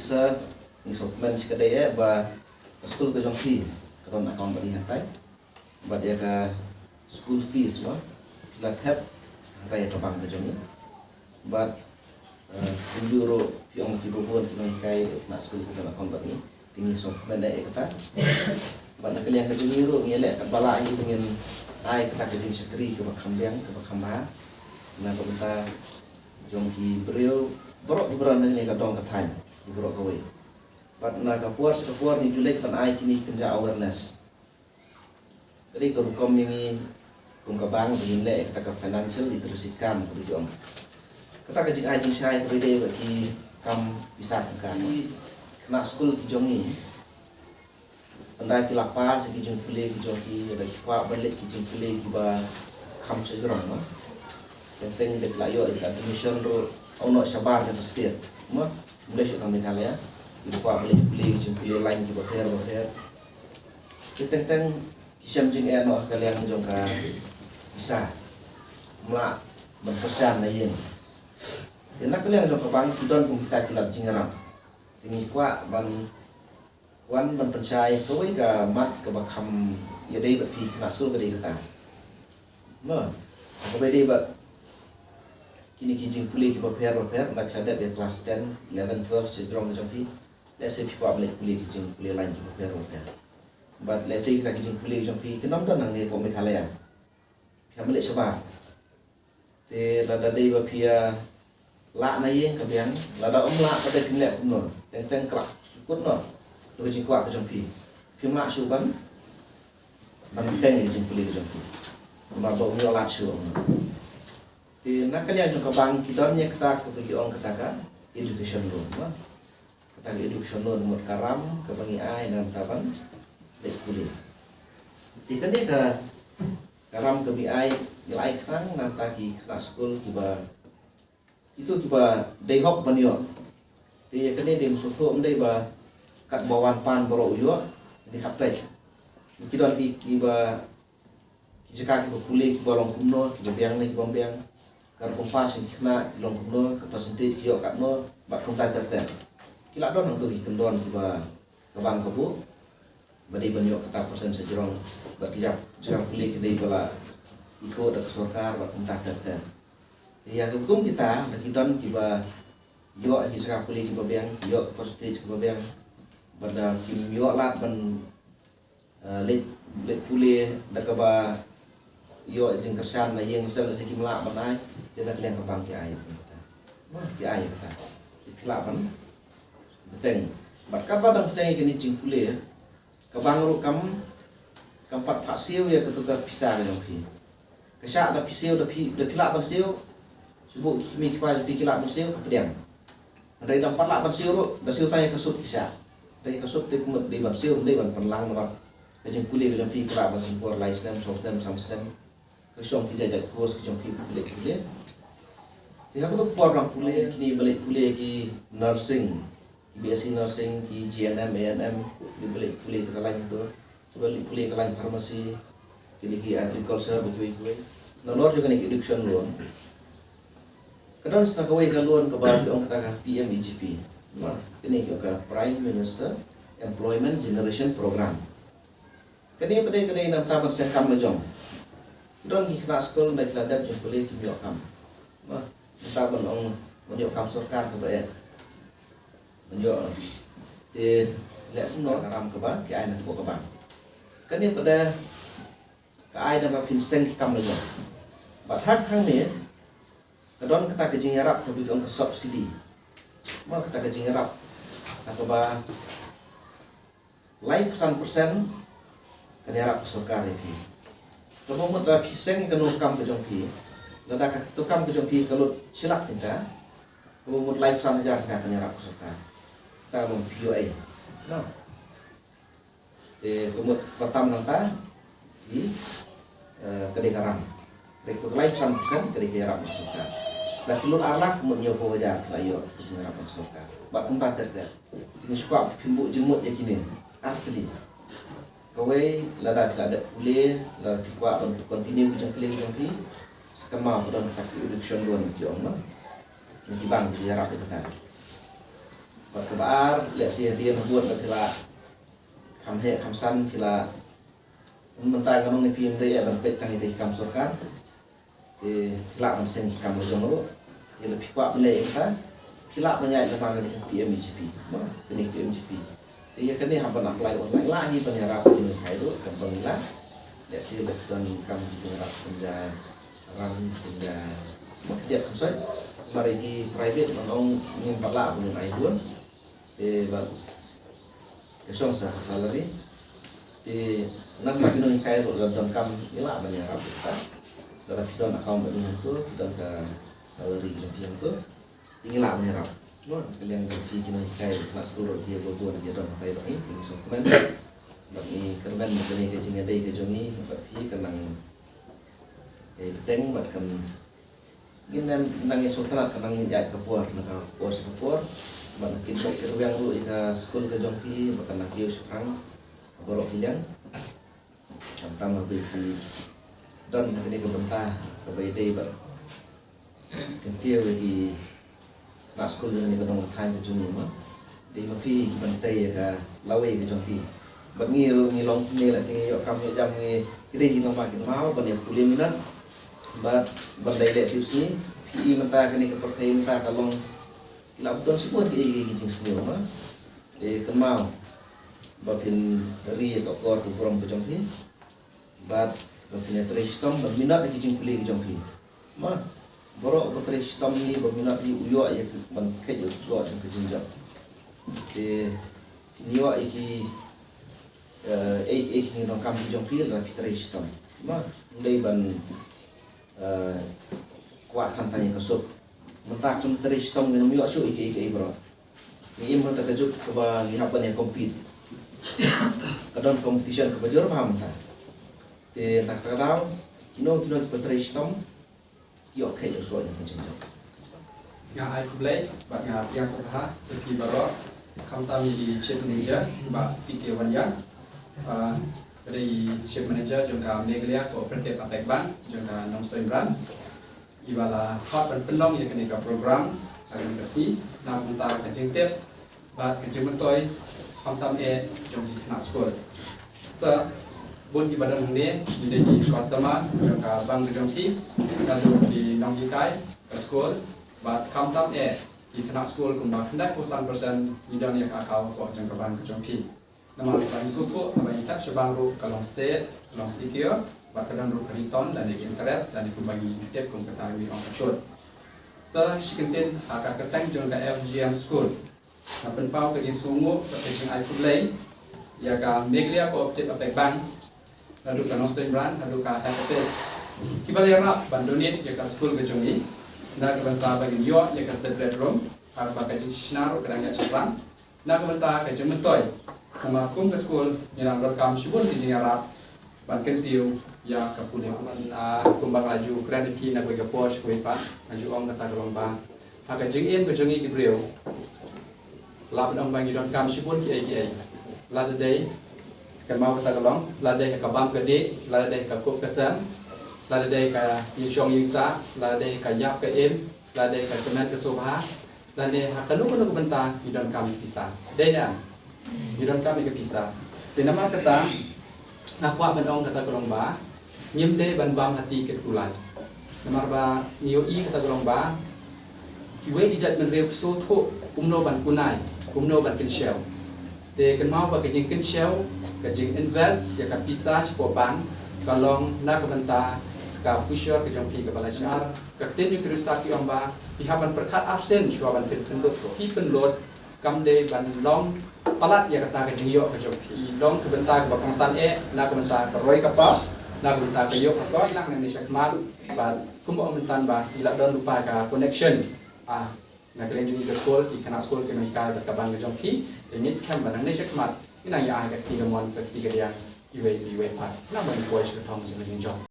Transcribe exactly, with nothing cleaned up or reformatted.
Sa ngi sngewkmen shikatdei eh ba ka skul ka jong phi ka don account bad ngi hangtai. Bad ïa ka school fees, mo, phi la thep hangtai ïa ka bank ka jong ngi. Bad, eh, kumjuh ruh phi ong ki bun ki nonghikai, eh, na skul ka don account bad ngi. Te ngi sngewkmen eh ïa kata. Bad na ka liang ka jong ngi ruh ngi leh katba lah ngi, te ngin ai kata ka jingshakri kaba kham biang, kaba kham bha na ka bynta jong ki briew baroh ki briew na kane ka dong ka thaiñ, ki baroh kawei. Bad na ka por sha ka por ngi ju leit ban ai kine ki kynja awareness. Ka dei ka rukom ïa ngi kum ka bank ba ngin leh ïa kata ka financial literacy camp kaba ju ong. Kata ka jingai jingshai kaba dei bad ki kam pisa tyngka. Ki khynnah skul ki jong ngi, ynda ki la pass ïa ki jingpule ki jong ki, ynda ki kwah ban leit ki jingpule kiba kham shajrong, mo. Teng teng da ki la ïoh ïa ka admission ruh, oh, noh shabar na ka state, mo. Ym dei shuh tang Meghalaya. Ki kwah ban leit pule ki jingpule line kiba pher ba pher. Te teng teng ki shem jingeh noh ha ka liang jong ka pisa. Ym lah ban kyrshan na ïing. Te na ka liang jong ka bank ki don kum kita ki lad jingïarap. Te ngi kwah ban wan ban pynshai kawei ka mat kaba kham ïadei bad phi khynnah skul ka dei kata. Mo, kaba ïadei bad kine ki jingpule kiba pher ba pher, ynda phi la dep ïa class ten, eleven, twelve shajrong ka jong phi. Lehse phi kwah ban leit pule ki jingpule line kiba pher ba pher. Bad lehse kita ki jingpule ki jong phi kin ym don hangne hapoh Meghalaya. Phi hap ban leit shabar. Te lada dei ba phi ïa lah na ïing ka biang, lada ym lah ka dei phin leh kumno. Teng teng ka la shu kut noh. To ka jingkwah ka jong phi. Phim lah shuh ban, ban teng ïa ka jingpule ka jong phi. Namar ba um ïoh lad shuh noh. Te na ka liang jong ka bank ki don ïa kata kaba ki ong kata ka education loan, mo. Kata ka education loan mut ka ram kaba ngi ai na bynta ban leit pule. Te kane ka, ka ram kaba ngi ai, ngi la ai khnang na bynta ki khynnah skul kiba, kito kiba dei hok ban ïoh. Te ïa kane dei mynshuwa ym dei ba katba wan pan baroh u ïoh, dei hap peit. Ki don ki, kiba ki jaka kiba pule kiba long kumno, kiba biang ne kiba ym biang. Ka rukom pass jong ki khynnah ki long kumno, ka percentage ki ïoh katno, bad kumta ter ter. Ki la don hangto ki kyndon kiba ka bank ka buh ba dei ban ïoh kata percent shajrong, bad ki jaka, jaka pule ki dei ba la ithuh da ka sorkar, bad kumta ter ter. Te ïa kiba kum kita, la ki don kiba ïoh ki jaka pule kiba biang, ïoh ka percentage kiba biang, bad la kim ïoh lad ban eh, leit, leit pule da kaba ïoh jingkyrshan na ïing, shisha lehse kim lah ban ai, te na ka liang ka bank ki ai ïa kata. Mo, ki ai ïa kata. Te phi lah ban bteng. Bad katba dang bteng ïa kine ki jingpule, ka bank ruh kam, kam pat phah siew ïa kato ka pisa ka jong phi. Ka shah da phi siew, da phi, da phi lah ban siew. Shu buh ki kmie ki kpa jong phi ki lah ban siew, ka pdiang. Hynrei da ym pat lah ban siew ruh, da siew tang ïa ka sut ki shah. Hynrei ka sut te ka mut dei ban siew, ym dei ban pynlang namar ka jingpule ka jong phi ka lah ban shim por lai snem, saw snem, san snem. Ka shong ki jait jait course ka jong phi, pule pule. Te ha kato ka por ba dang pule, kine ba leit pule ki nursing, ki B S C nursing, ki G N M, A N M, ki ba leit pule ka line to. Ba leit pule ka line pharmacy, kine ki agriculture, ba kiwei kiwei. Nalor jong kane ka education loan, ka don sa kawei ka loan kaba ki ong kata ka P M E G P. Mo, kane ki ong ka Prime Minister Employment Generation Program. Kane pat ka dei na bynta ban seng kam la jong. Ki don ki khynnah skul na ki la dep jingpule kim ïoh kam. Mo, na bynta ban ong ban ïoh kam sorkar kaba eh. Ban ïoh. Te leh kumno ka ram kaba ki ai na ka bank. Kane pat ka ai da ba phin seng ki kam la jong. Bad ha ka hangne ka don kata ka jingïarap kaba ki ong ka subsidy. Mo, kata ka jingïarap kaba laiphew san percent kan ïarap ka sorkar ïa phi. Kaba mut lada phi seng kano ka kam ka jong phi, lada kato ka kam ka jong phi ka lut shi lak tyngka, kaba mut laiphew san hajar tyngka kan ïarap ka sorkar. Kata ka long P O A. No. Te ka mut ba tam nangta hi, eh, ka dei ka ram. Dei ka laiphew san percent ka dei ka ïarap na ka sorkar. Lada ki lut ar lak, ka mut hynñiewphew hajar ki la ïoh ka jingïarap na ka sorkar. Bad kumta ter ter. Te ngi shu kwah phin buh jingmut ïa kine ar tylli. Kawei, lada phi la dep pule, lada phi kwah ban continue ka jingpule ka jong phi, sa kynmaw ka don kata ka education loan ki ong, mo. Na ki bank ki ïarap ïa kata. Kaba ar, lehse hadien habud ba phi la kham heh kham san phi la, mynta nga ong ïa phi ym dei ban peit tang ïa ki kam sorkar. Te phi lah ban seng ki kam la jong ruh. Te lada phi kwah ban leh ïa kata, phi lah ban ïaid lyngba kane ka P M E G P. Mo, kane P M E G P. Te ïa kane hap ban apply online, lah hi ban ïarap ïa ki nonghikai ruh, kan ban lah. Lehse lada don kam ki nongïarap pynja ram pynja, mo, khyndiat kham soi. Namar ïa ki private, nga ong ngim pat lah ban ai bun. Te bad ka shong sa ka salary. Te nangta ki nonghikai ruh lada donkam ngi lah ban ïarap ïa kata. Lada phi don account bad ngi hangto, phi don ka salary jong phi hangto, te ngi lah ban ïarap. Mo, ka liang jong phi ki nonghikai, khynnah skul ruh ki ïa bun bun ki don hatai bad ngi, te ngi sngewkmen. Bad ngi kyrmen ba kane ka jingïadei ka jong ngi bad phi kan nang, eh, bteng bad kan Ngin nang, nang ïa sngewtynnat ka nang ïaid ka por na ka por sha ka por. Bad nang kyntait kyrwiang ruh ïa ka skul ka jong phi, bad kan nang kiew shaphrang baroh ki liang. Khamtam haba phi don ha kane ka bynta kaba ïadei bad kyntiew ïa ki khynnah skul jong kane ka dong ka thaiñ ka jong ngi, mo. Dei ma phi ban tei ïa ka lawei ka jong phi. Bad ngi ruh ngi long kumne, lehse ngi ïoh kam ïoh jam, ngi dei ngi long ma ki maw ban ïa pule minot. Bad ban dei leh tipsngi, phi i mynta kane ka pyrthei mynta ka long, la don shibun ki, ki, ki jingsniew, mo. Te kynmaw ba phin ri ïa ka akor ka burom ka jong phi. Bad ba phin ïa trei shitom ban minot ïa ki jingpule ki jong phi. Mo, baroh ba trei shitom hi ba minot hi u ïoh ïa ki ban kheit ïa u soh jong ka jingjop. Te phin ïoh ïa ki, eh, ei ei ki nongkam ki jong phi lada phi trei shitom. Mo, ym dei ban, eh, kwah tang tang ïa ka suk. Mynta phin trei shitom ngin ym ïoh shuh ïa ki ei ki ei baroh. Ngi im ha kata ka juk kaba ngi hap ban ïa compete. Ka don competition kaba jur bha mynta. Te na kata ka daw, kino kino kiba trei shitom ïoh kheit ïoh soh ïa ka jingjop. Nga ai khublei bad nga pdiang sngewbha ïa phi baroh, khamtam ïa i Chief Manager, Bah T K Wanniang. Ah, ka dei i Chief Manager jong ka Meghalaya Cooperative APEC Bank jong ka Nongstoiñ Branch. Iba la hap ban pynlong ïa kane ka program ha kane ka sngi na ka bynta ka jingtip bad ka jingmyntoi khamtam eh jong ki khynnah skul. Sa bun kiba don hangne ki dei ki customer jong ka bank ka jong ki, naduh ki nonghikai ka skul, bad khamtam eh ki khynnah skul kumba khyndaiphew san percent ngi don ïa ka account hapoh jong ka bank ka jong ki. Namar ba ngi sngewthuh haba ngi thep shabank ruh ka long safe, ka long secure, bad ka don ruh ka return lane ka interest lane kumba ngi tip kum kata ngi ong ka sut. Sa shi kyntien ha ka kyrteng jong ka F G M School, nga pynpaw ka jingsngewnguh bad ka jingai khublei ïa ka Meghalaya Cooperative APEC Bank, naduh ka Nongstoiñ Branch haduh ka Head Office, kiba la ïarap ban donate ïa ka skul ka jong ngi na ka bynta ba ngin ïoh ïa ka separate room, ha kaba ka jingshna ruh ka dang ïaid shaphrang. Na ka bynta ka jingmyntoi, namar kum ka skul ngi dang donkam shibun ki jingïarap ban kyntiew ïa ka pule. Ah, kumba nga la ju kren ïa phi na kawei ka por sha kawei pat, nga ju ong kata ka long ba ha ka jingim ka jong ngi ki briew, lah ban ong ba ngi donkam shibun kiei kiei. Lada dei, kynmaw kata ka long, lada dei ka bam ka dih, lada dei ka kup ka sem, lada dei ka ïingshong ïingsah, lada dei ka ïap ka im, lada dei ka kmen ka sngewbha, lane ha kano kano ka bynta ngi donkam ïa ka pisa. Dei ne em? Ngi donkam ïa ka pisa. Te namar kata nga kwah ban ong kata ka long ba ngim dei ban bam ha ti kit kulai. Namar ba ngi ïohi kata ka long ba kiwei ki jaitbynriew ki sngewthuh kumno ban kunai, kumno ban kynshew. Te kynmaw ba ka jingkynshew, ka jinginvest ïa ka pisa shapoh bank ka long na ka bynta ka future ka jong phi kaba la shah. Ka ktien jong u Khrist ki ong ba phi hap ban pyrkhat arsien shuwa ban pynlut. Phi pynlut kam dei ban long palat ïa kata ka jingïoh ka jong phi. Long ka bynta kaba kongsan eh na ka bynta ka roi ka par, na ka bynta ka ïoh ka kor. Nang nangne shakhmat bad kumba ong mynta ba ki la don lypa ka connection, ah, na ka liang jong ki skul, ki khynnah skul ki nonghikai bad ka bank ka jong phi. Te ngin skhem ba nangne shakhmat ngin nang ïa ai ka kti kamon ka kti kadiang iwei pa iwei pat. Nang ban poi sha ka thong jong ka jingjop.